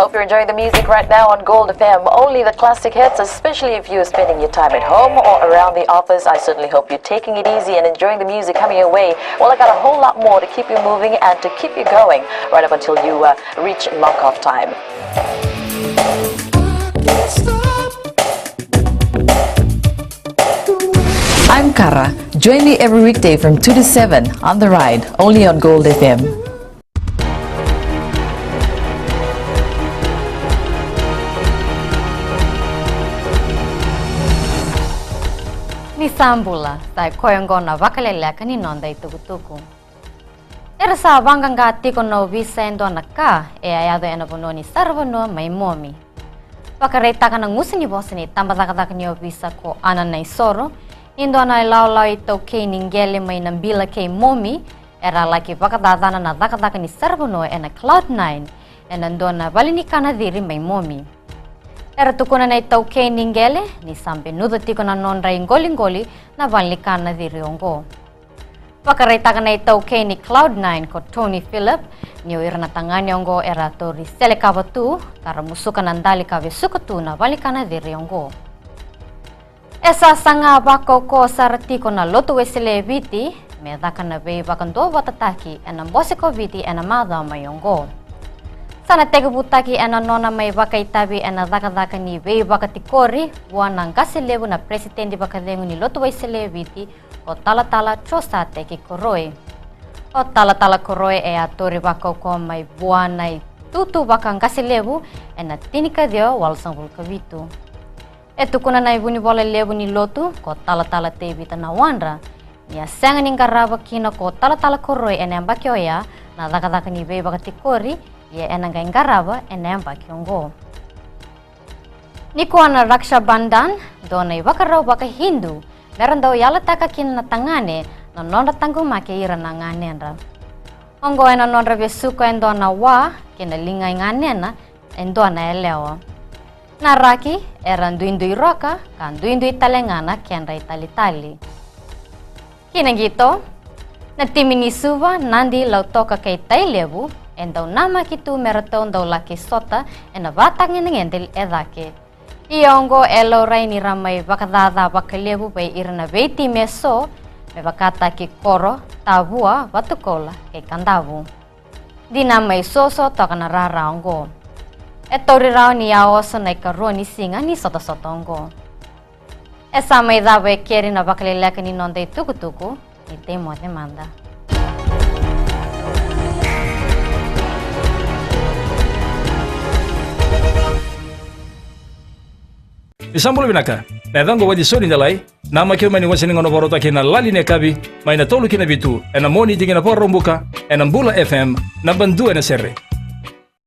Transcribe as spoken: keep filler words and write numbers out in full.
Hope you're enjoying the music right now on Gold F M. Only the classic hits, especially if you're spending your time at home or around the office. I certainly hope you're taking it easy and enjoying the music coming your way. Well, I got a whole lot more to keep you moving and to keep you going right up until you uh, reach mark-off time. I'm Kara. Join me every weekday from two to seven on The Ride, only on Gold F M. Ni sa bula, sa i koya oqo na vakaleleka ni noda itukutuku. Era sa vaqaqa tiko na ovisa e dua na ka e a yaco ena vanua ni saravanua mai Momi. Vakaraitaka na gusu ni vosa ni tabacakacaka ni ovisa ko Ana Naisoro ni dua na ilawalawa iTaukei ni qele mai Nabila kei Momi era laki vakacacana na cakacaka ni saravanua ena Cloud Nine ena dua na valenikana ciri mai Momi. Era tukuna na iTaukei ni qele ni sa benuca tiko na nodra iqoliqoli na valenikana ciri oqo. Vakaraitaka na iTaukei ni Cloud Nine ko Tony Philip ni o ira na tagane oqo era tauri selekava tu ka ra musuka na dali ka vesuka tu na valenikana ciri oqo. E sa saga vakaukauwa sara tiko na Lotu Wesele e Viti me caka na veivakaduavatataki ena Bose ko Viti ena macawa mai oqo. Sa na tekivutaki ena nona mai vakaitavi ena cakacaka ni veivakatikori vua na qase levu na peresitedi vakacegu ni Lotu Wesele e Viti, ko Talatala Josate Koroe. O Talatala Koroe e a tauri vakaukauwa mai vua na itutu vakaqase levu ena tinikaciwa walusagavulu ka vitu. E tukuna na ivunivola levu ni lotu ko Talatala Tevita Nawadra ni a sega ni qarava kina ko Talatala Koroe ena yabaki oya na cakacaka ni veivakatikori, ia ena qai qarava ena yabaki oqo. Nikua na Raksha Bandhan, dua na ivakarau vaka-Hindu me ra dau yalataka kina na tagane na nodra taqomaki ira na ganedra. Oqo ena nodra vesuka e dua na wa ki na liga i ganena e dua na yalewa. Na raki era duidui roka ka duidui tale ga na kedra italitali. Ki na qito, na timi ni Suva, Nadi, Lautoka kei Tailevu e dau namaki tu me ratou dau laki sota ena vatagedegede e cake. Ia oqo e laurai ni ra mai vakacaca vakalevu vei ira na veitimi eso me vakataki Koro, Tavua, Vatukoula kei Kadavu. Dina mai soso toka na rara oqo. E tauri rawa ni a oso na ikarua ni siga ni sotasota oqo. E sa mai cava e keri na vakaleleka ni noda itukutuku, ni tei moce mada. Ni sa bula vinaka. Na yacaqu o Watisoni Delai. Namaki au mai na wase ni gauna vakarautaki na Lali ni Yakavi mai na tolu ki na vitu ena Moniti ki na Vakaraubuka ena Bula F M, naba dua ena sere.